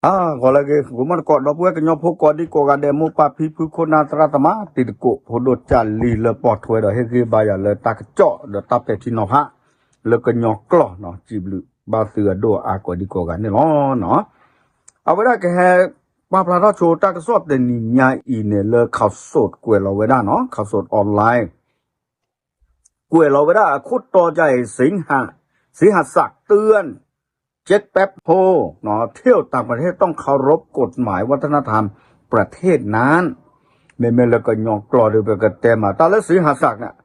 အဂီၤလၢအဂ့ၤ ဂီၤမီၢ်တကိး ဒီပုၢ်ဝဲၢ်ကညီဖိကိးဒံကိးဂၤဒဲး မိၢ်ပၢ်ဖံဖု ခိၣ်နၢ်သရၣ်သမါ တံၤသကိး ဖိဒိၣ်ကၢ်လံၤလၢပိာ်ထွဲဒီးဟ့ၣ်ဂံၢ်ဘါယၤလၢတၢ်ကစီၣ်ဒီးတၢ်ပဲာ်ထံနီၤဖး လၢကညီကျိာ်နီၤ စံးဘျုးဘၣ်သုအဒိၣ်အါကိးဒံကိးဂၤန့ၣ်လီၤ. အဝဲဒၣ်ကဟဲ ပာ်ဖျါထီၣ်ဆိတၢ်ကစီၣ်တနံၤညါအံၤန့ၣ် လၢခီၣ်စိးကွဲးလီၤဝဲဒၣ်နီၤ ခီၣ်စိး online ကွဲးလီၤဝဲဒၣ်အခိၣ်တီကါအံၤ สิงหา สิงหาศักดิ์เตือน เจ็กแป๊บโฮ เที่ยวต่างประเทศต้องเคารพกฎหมายวัฒนธรรมประเทศนั้น မ့မ့ၢ်လၢကညီကျိာ်ဒီးပကတဲမး တၢ်လၢ สิงหาศักดิ์န့ၣ်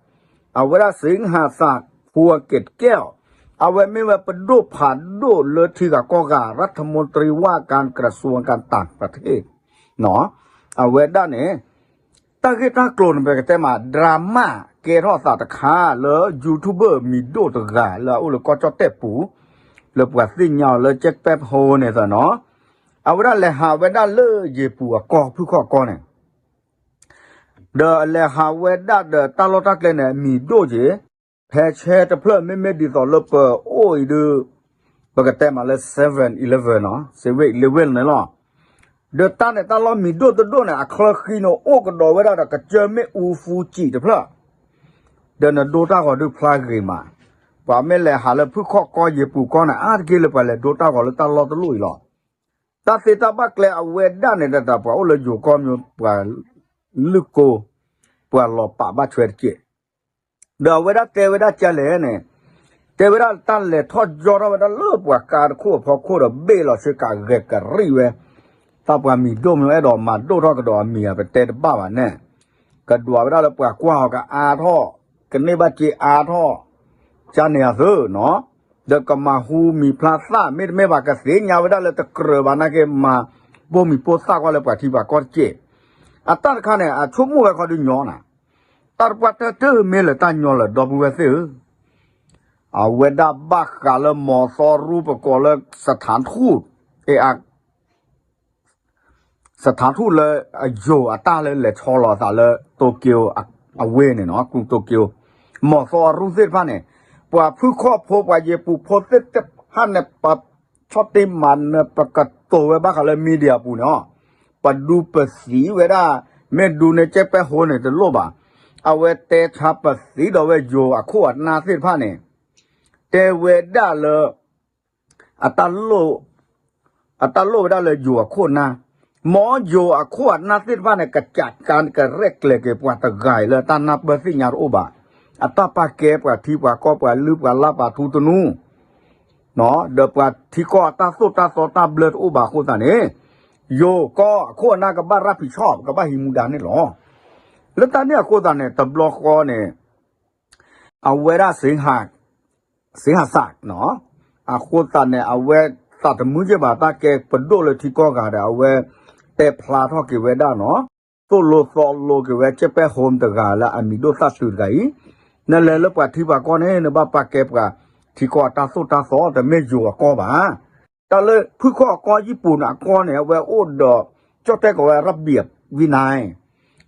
အဝဲဒၣ် สิงหาศักดิ์พัวเกตแก้ว အဝဲမ့ၢ်ဝဲပဒိၣ်ဖးဒိၣ်လၢထံဂၤကီၢ်ဂၤ รัฐมนตรีว่าการกระทรวงการต่างประเทศ အဝဲဒၣ်န့ၣ် တၢ်ဂ့ၢ်တၢ်ကျိၤန့ၣ် ပကတဲမး drama ကဲထီၣ်အသးတခါလၢ YouTuber မံၤဒိၣ်တဂၤလၢအအိၣ်လၢကီၢ်ကၠီၣ်တဲၣ်ပူၤ လၢပှၤသ့ၣ်ညါအီၤလၢ เจ็กแป๊บโฮ န့ၣ်သနီၤ အဝဲဒၣ်လဲၤဟးဝဲဒၣ်လၢယ့ၤပူၤအကီၢ် ဖုၣ်ခီၣ်ကီၢ်န့ၣ် ဒီးအလဲၤဟးဝဲဒၣ်ဒီးတၢ်လီၢ်တၢ်ကျဲန့ၣ် အမံၤဒိၣ်က့ၤ ဖဲဆဲတဖျၢၣ်မ့မ့ၢ်ဒ်သိးလၢပအိၣ်အံၤဒီး ပကတဲမးလၢ seven eleven နီၤ seven eleven န့ၣ်လီၤ. ဒီးတၢ်န့ၣ်တၢ်လီၢ်မံၤဒိၣ်တဒိၣ်န့ၣ် အချၢဃံန့ၣ်အိၣ်ကဒီးဝဲဒၣ်ဒီးကစၢၢ်မ့ၣ်အူ Fuji တဖျၢၣ် ဒီးနဒိတၢ်ဂီၤဒုးဖျါဂ့ၤမး, ပှၤမ့ၢ်လဲၤဟးလၢဖုၣ်ခီၣ်ကီၢ်ယ့ၤပူၤကီၢ်န့ၣ် အါတက့ၢ်လၢပှၤလဲၤဒိတၢ်ဂီၤလၢတၢ်လီၢ်တလီၢ်အံၤလီၤ. တၢ်သ့တၢ်ဘၣ်ကျဲအဝဲဒၣ်န့ၣ် တၢ်ပှၤအိၣ်လၢယိၤကီၢ်မ့ၢ်ပှၤလုၢ်ကိ ပှၤလီၤပာ်ဘၣ်ဆွဲတက့ၢ်. ဒီးအဝဲဒၣ်တဲဝဲဒၣ်ကလဲၣ်န့ၣ်, တဲဝဲဒၣ်တၢ်လဲၤထီၣ်ယီၢ်ထီၣ်ဝဲဒၣ်လၢပှၤကါတခိၣ်အဖီခိၣ်ဒီးဘ့ၣ်လီၤဆ့ကၤဂဲၤကရံၣ်ဝဲ, တၢ်ပှၤမံၤဒိၣ်မ့ၢ်အဲၣ်ဒိးမၤဒိၣ်ထီၣ်ကဒီးအမံၤအပတဲတဘၣ်ဘၣ်န့ၣ်, ကဒွးဝဲဒၣ်လၢပှၤကွၢ်အီၤကအါထီၣ်, ကန့ၢ်ဘၣ်စ့အါထီၣ်, ကန့ၣ်အသိးနီၤ, ဒီးကမၤဟူမံၤဖျါသၣ် မ့တမ့ၢ်ဘၣ်ကသ့ၣ်ညါဝဲဒၣ်လၢတကြၢးဘၣ်နာ်က့ မၤပိာ်မံၤပိာ်သၣ်ကွၢ်လၢပှၤထံပှၤကီၢ်တက့ၢ်. အတၢ်တခါန့ၣ် အဆိကမိၣ်ဝဲခီဒုးညီနၤ, တၢ်တပှၢ်တၢၢ်တမ့ၢ်လၢတၢ်ညီလၢၤဒီပုၢ်ဝဲၢ်သ့ၣ်ဧၢ, အဝဲဒၣ်ဘၣ်ဃးလၢမီၤသီရူပကိးလၢ สถานทูต အ စထါထူၣ်လၢအယိၤအတၢ်လၢလဲၤဆီလီၤအသးလၢ တိၤက့ၤ အဝ့ၢ်န့ၣ်နီၤ, ကရူၢ်တိၤက့ၤ, မီၤသီအရူၢ်သ့ၣ်တဖၣ်န့ၣ်, ပှၤဖုၣ်ခီၣ်ဖိ ပှၤယ့ၤပူၤဖိသ့ၣ်တဖၣ်န့ၣ် ပဆီၣ်တ့ၢ်မၤနၢၤ ပကတိၤဝဲဘၣ်ဃးလၢ media ပူၤန့ၣ်, ပဒူပသံဝဲဒၣ်, မ့ၢ်ဒူန့ၣ် ကဲပဲဟိန့ၣ်တလိၣ်ဘၣ်, အဝဲတဲဆါပသံဒီးဝဲယိၤအခိၣ်အနၢ်သ့ၣ်တဖၣ်န့ၣ်, တဲဝဲဒၣ်လၢ အတၢ်လိၣ်ဝဲဒၣ်လၢယိၤအခိၣ်အနၢ်, မ်ယိၤအခိၣ်အနၢ်သ့ၣ်တဖၣ်န့ၣ် ကစးကါကရဲၣ်ကျဲၤက့ၤပှၤတဂၤအံၤလၢတၢ်နၢ်ပၢၢ်သ့ၣ်ညါတအိၣ်ဘၣ်, အတၢ်ပာ်ကဲပှၤထံပှၤကီၢ် ပှၤလုၢ်ပှၤလၢ် ပှၤထူသနူ ဒီးပှၤထံကီၢ်အတၢ်သိၣ်တၢ်သီတၢ်ဘျၢတအိၣ်ဘၣ်အဃိသတးန့ၣ်, ယိၤကီၢ်အခိၣ်အနၢ်ကဘၣ် รับผิดชอบ ကဘၣ်ဟံးမူဒါန့ၣ်လီၤ. လၢတၢ်န့ၣ်အဃိသတးန့ၣ် တဘျီဃီန့ၣ် အဝဲဒၣ် စ့ဟၤစး အဃိသတးန့ၣ် အဝဲသးတမုာ်က့ၤဘၣ် တၢ်ကဲပဒိၣ်လၢထံကီၢ်ဂၤဒီး အဝဲတဲဖျါထီၣ်က့ၤဝဲဒၣ်နီၤ, သိၣ်လိသီလိက့ၤဝဲ ကဲပဲဟိတဂၤလၢအမံၤဒိၣ်သၣ်တုၤတဂၤအံၤ, နလဲၤလၢပှၤထံပှၤကီၢ်န့ၣ် နဘၣ်ပာ်ကဲပှၤထံကီၢ်အတၢ်သိၣ်တၢ်သီ တမ့ၢ်ယိၤအကီၢ်ဘၣ်. တၢ်လၢဖုၣ်ခီၣ်ကီၢ်ယံာ်ပူၤန့ၣ်အကီၢ်န့ၣ် အဝဲအိၣ်ဒီး ကၠီၣ်တဲၣ်ကိးဝဲ ระเบียบวินัย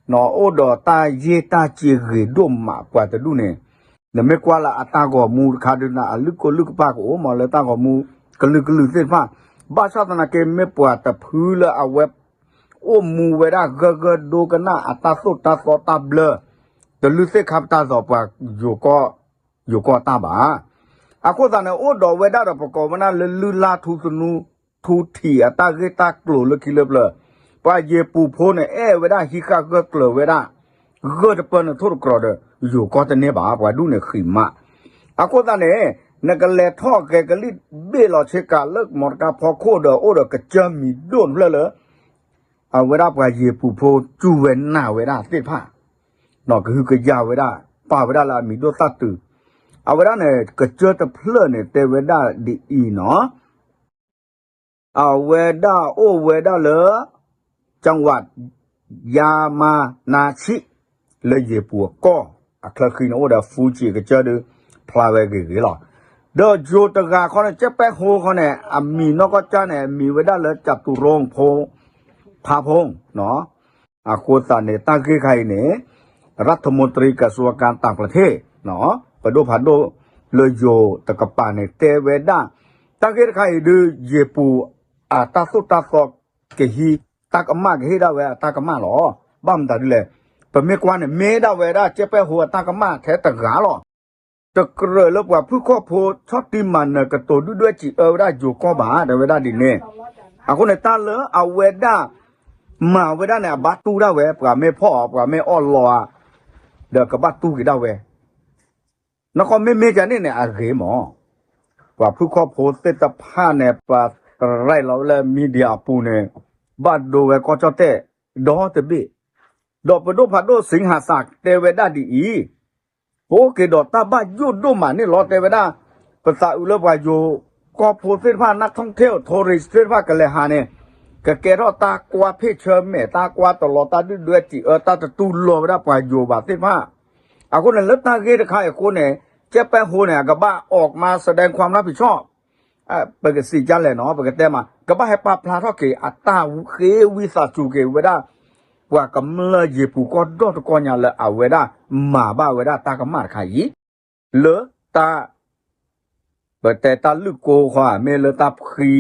အိၣ်ဒီးတၢ်ယ့ၢ်တၢ်စ့ဂ့ၤဒိၣ်မးပှၤတဒူၣ်န့ၣ်, နမ့ၢ်ကွၢ်လၢအတၢ်ဂီၤမူတခါဒုးနၤ အလုၢ်ကိလုၢ်ကပၢ်ကအိၣ်မးလၢတၢ်ဂီၤမူကလုာ်ကလုာ်သ့ၣ်တဖၣ်, ဘၣ်ဆၣ်သနာ်က့ မ့ၢ်ပှၤတဖုလၢအဝဲ အိၣ်မူဝဲဒၣ်ဂၢၢ်ဂၢၢ်ဒိကနၣ်အတၢ်သိၣ်တၢ်သီတၢ်ဘျၢ, တလုၢ်သ့ၣ်ခါပတာ်သိးပှၤယိၤကီၢ်တၢ်ဘၣ်. အဃိသတးန့ၣ် အိၣ်ဒီးဝဲဒၣ်ဒီးပကိးဝဲဒၣ်လၢလုၢ်လၢ်ထူသနူ ထူထံးအတၢ်ဂ့ၢ်တၢ်ကျိၤလၢခံလၢပျၢၤ, ပှၤယ့ၤပူၤဖိန့ၣ် အဲၣ်ဝဲဒၣ်ဟံးဃာ်ဂၢၢ်ကျၢၤဝဲဒၣ်, ဂၢၢ်တပၢၢ်န့ၣ်ထိၣ်တကြီၤဒီး ယိၤကီၢ်တန့ၢ်ဘၣ် ပှၤဒူၣ်န့ၣ်ဃံးမး. အဃိသတးန့ၣ် နကလဲၤထီၣ်ဂဲၤကလံၣ်ဘ့ၣ်လီၤဆ့ကၤလၢမီတကါဖီခိၣ်ဒီး အိၣ်ဒီးကစၢၢ်မံၤဒိၣ်တဖျၢၣ်လၢ အဝဲဒၣ်ပှၤယ့ၤပူၤဖိစူၢ်ဝဲနာ်ဝဲဒၣ်သ့ၣ်တဖၣ်, ကဟုကယာ်ဝဲဒၣ် ပာ်ဝဲဒၣ်လၢအမံၤဒိၣ်သၣ်တုၤ, အဝဲဒၣ်န့ၣ် ကစၢၢ်တဖျၢၣ်န့ၣ် တဲဝဲဒၣ်ဒ်အံၤနီၤ, အဝဲဒၣ်အိၣ်ဝဲဒၣ်လၢ จังหวัดยามานาชิ လၢယ့ၤပူၤအကီၢ်, အချၢဃံန့ၣ်အိၣ်ဒီး Fuji ကစၢၢ်ဒုး ဖျါဝဲဂ့ၤဂ့ၤလီၤ. ဒီးယိၤတဂၤခီန့ၣ် ကဲပဲဟိခီန့ၣ် အမံၤနီၢ်ကီၢ်ကၢ်န့ၣ် အမံၤဝဲဒၣ်လၢ จตุรงค์ โพธาพงศ์ အဃိသတးန့ၣ် တၢ်ဂ့ၢ်ခါအံၤန့ၣ် รัฐมนตรีกระทรวงการต่างประเทศ ပဒိၣ်ဖးဒိၣ်လၢယိၤတကပၤန့ၣ် တဲဝဲဒၣ် တၢ်ဂ့ၢ်တခါအံၤဒုး ယ့ၤပူၤ အတၢ်သိၣ်တၢ်သီကဟံး တၢ်ကမၣ်ကဟ့ၣ်ဒၣ်ဝဲအတၢ်ကမၣ်လီၤ. ဘၣ်မတၤဒ်လဲၣ်, ပမ့ၢ်ကွၢ်န့ၣ် မ့ၢ်ဒၣ်ဝဲဒၣ်ကဲပဲၣ်ဟိအတၢ်ကမၣ်ထဲတဂၤလီၤ. တကြၢးလၢပှၤဖုၣ်ခီၣ်ဖိဆီၣ်တံၢ်မၤနၢၤကတိၤဒုၣ်ဒွဲၣ်စံးအၢဝဲဒၣ်ယိၤကီၢ်ဘၣ် တဲဝဲဒၣ်ဒ်န့ၣ်. အဃိန့ၣ် တၢ်လၢအဝဲဒၣ်မၤဝဲဒၣ်န့ၣ် အဘၣ်တူၢ်ဒၣ်ဝဲ ပှၤမ့ၢ်ဖီၣ်အီၤ ပှၤမ့ၢ်အီၣ်လီၤဧါ ဒီးကဘၣ်တူၢ်က့ၤဒၣ်ဝဲ နကီၢ်မ့မ့ၢ်ကန့ၣ်န့ၣ် အဂ့ၤမး, ပှၤဖုၣ်ခီၣ်ဖိသ့ၣ်တဖၣ်န့ၣ် ပှၤရဲၣ်လီၤဝဲလၢ media အပူၤန့ၣ် ဘၣ်ဒိဝဲကီၢ်ကၠီၣ်တဲၣ်ဒီတဘ့ၣ်, ဒီးပဒိၣ်ဖးဒိၣ် စံဟးစး တဲဝဲဒၣ်ဒ်အံၤ, ပအိၣ်က့ၤဒီးတၢ်ဘၣ်ယိၣ်ဒိၣ်မးန့ၣ်လီၤ တဲဝဲဒၣ်, ပသးအုးလၢပှၤယိၤကီၢ်ဖိသ့ၣ်တဖၣ် နၢ်ထီၣ်ထဲ tourist သ့ၣ်တဖၣ်ကလဲၤဟးန့ၣ် ကကဲထီၣ်တၢ်ကွၢ်ဖ့ၣ်ဆၢမဲာ် တၢ်ကွၢ်တလီၤတၢ်ဒုၣ်ဒွဲၣ်စံးအၢ တၢ်တတူၢ်လိာ်ဝဲဒၣ်ပှၤယိၤဘၣ်သ့ၣ်တဖၣ် အဃိန့ၣ် လၢတၢ်ဂ့ၢ်တခါအံၤအဃိန့ၣ် ကဲပဲၣ်ဟိန့ၣ် အကဘၣ်အီၣ်မါ แสดงความรับผิดชอบ ပကစံးကလဲၣ်နီၤ ပကတဲမး ကဘၣ်ဟဲပာ်ဖျါထီၣ်က့ၤ အတၢ်ဃ့ဝံသးစူၤက့ၤဝဲဒၣ် ပှၤကမျၢၢ်ယ့ၣ်ပူၤကီၢ်ဒီတကီၢ်ညါလၢအဝဲဒၣ်မၤဘၣ်ဝဲဒၣ်တၢ်ကမၣ်တခါအံၤ လၢတၢ် ပတဲတၢ်လုၢ်ကိခီဧါ မ့ၢ်လၢတၢ်ဖှံခီ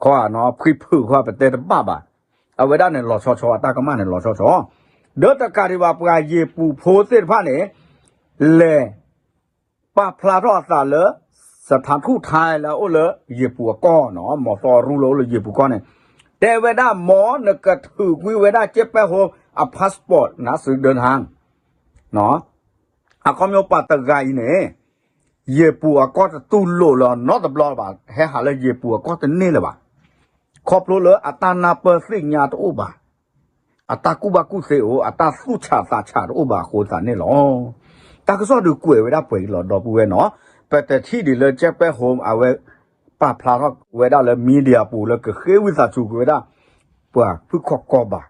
ဧါနီၤ ဖှံဖုးခီ ပတဲတဘၣ်ဘၣ်. အဝဲဒၣ်န့ၣ်လီၤဆီဆီ အတၢ်ကမၣ်န့ၣ်လီၤဆီဆီ ဒီးတကးဒံးဘၣ် ပှၤယ့ၣ်ပူၤဖိသ့ၣ်တဖၣ်န့ၣ် လဲၤပာ်ဖျါထီၣ်အသးလၢ สถานทูตไทย လၢအအိၣ်လၢယ့ၣ်ပူၤအကီၢ်နီၤ မီၤသီအရူလၢအိၣ်လၢယ့ၣ်ပူၤကီၢ်န့ၣ် တဲဝဲဒၣ် မ်နကထုးကွံာ်ဝဲဒၣ်ကဲပဲၣ်ဟိအ passport နစံဒၢနဟါ အခီပညီပှၤတဂၤအံၤန့ၣ် ယ့ၣ်ပူၤအကီၢ်တတူၢ်လိာ်လၢၤနီတဘျီဘၣ် ဟဲဟးလၢယ့ၣ်ပူၤအကီၢ်တန့ၢ်လၢၤဘၣ်. ခီဖျိလၢအတၢ်နၢ်ပၢၢ်သ့ၣ်ညါတအိၣ်ဘၣ်, အတၢ်ကူၣ်ဘၣ်ကူၣ်သ့အိၣ် အတၢ်သူၣ်ဆးသးဆးတအိၣ်ဘၣ်အဃိသတးန့ၣ်လီၤ. တၢ်ကစီၣ်ဒုးကွဲးဝဲဒၣ်ပှဲၤအံၤလီၤ ဒီပုၢ်ဝဲၢ်နီၤ, ပတထံၣ်ဒံးလၢကဲပဲၣ်ဟိအဝဲ ပာ်ဖျါထီၣ်ဝဲဒၣ်လၢ media အပူၤလၢကဃ့ဝံသးစူၤကွံာ်ဝဲဒၣ် ပှၤဖုၣ်ခီၣ်ကီၢ်ဘၣ်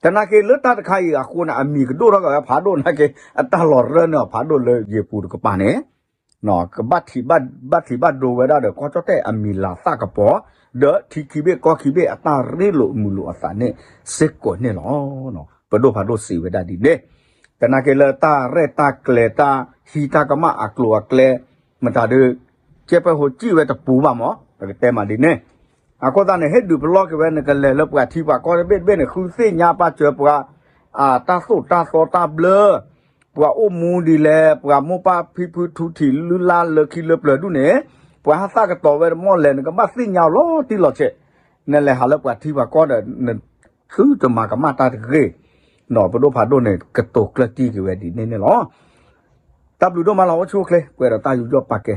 တနာ်က့လၢတၢ်တခါအံၤအဃိန့ၣ် အမံၤကဒိၣ်ထီၣ်က့ၤဝဲဖးဒိၣ်နာ်က့ အတၢ်လီၤရၢန့ၢ်အီၤဖးဒိၣ်လၢယ့ၣ်ပူၤတကပၤန့ၣ် ကဘၣ်ထံးဘၣ်ထံးဘၣ်ဒိဝဲဒၣ်ဒီး ကီၢ်ကၠီၣ်တဲၣ်အမံၤလၤသၣ်ကပီၤ, ဒီးထံခံဘ့ၣ်ကီၢ်ခံဘ့ၣ်အတၢ်ရ့လိာ်မုာ်လိာ်အသးန့ၣ် စ့ၢ်ကီးန့ၣ်လီၤ. ပဒိၣ်ဖးဒိၣ်စံးဝဲဒၣ်ဒ်န့ၣ်, တနာ်က့လၢတၢ်ရဲၣ်တၢ်ကျဲၤတၢ်ဟံးတၢ်ကမၣ်အကျိၤအကျဲ မတၤဒုး ကဲပဲၣ်ဟိစံၣ်ဝဲတပူၤဘၣ်မး ပကတဲမးဒ်န့ၣ် အဃိသတးန့ၣ် ဟ့ၣ်ဒုးပလီၢ်က့ၤဝဲ နကလဲၤလၢပှၤထံပှၤကီၢ်တဘ့ၣ်တဘ့ၣ်န့ၣ် ဃုသ့ၣ်ညါပာ်စၢၤပှၤ အတၢ်သိၣ်တၢ်သီတၢ်ဘျၢ, ပှၤအိၣ်မူဒ်လဲၣ်, ပှၤမိၢ်ပၢ်ဖံဖုထူထံးလုၢ်လၢ်လၢခံလၢပျၢၤဒူၣ်န့ၣ်, ပှၤဟးသၣ်ကတီၤဝဲတမီၢ်လဲၣ် နကဘၣ်သ့ၣ်ညါအီၤလီၤတံၢ်လီၤဆဲး, နလဲၤဟးလၢပှၤထံပှၤကီၢ်ဒီး နသုတမၤကမၣ်တၢ်တဂ့ၤ, ပဒိၣ်ဖးဒိၣ်န့ၣ် ကတိၤကျၢၢ်တံၢ်က့ၤဝဲဒ်န့ၣ်န့ၣ်လီၤ. တၢ်ဘျုးဒိၣ်မးလီၤ အိၣ်ဆူၣ်အိၣ်ချ့ ပှဲၤဒီးတၢ်ယူးယီၣ်ပာ်ကဲ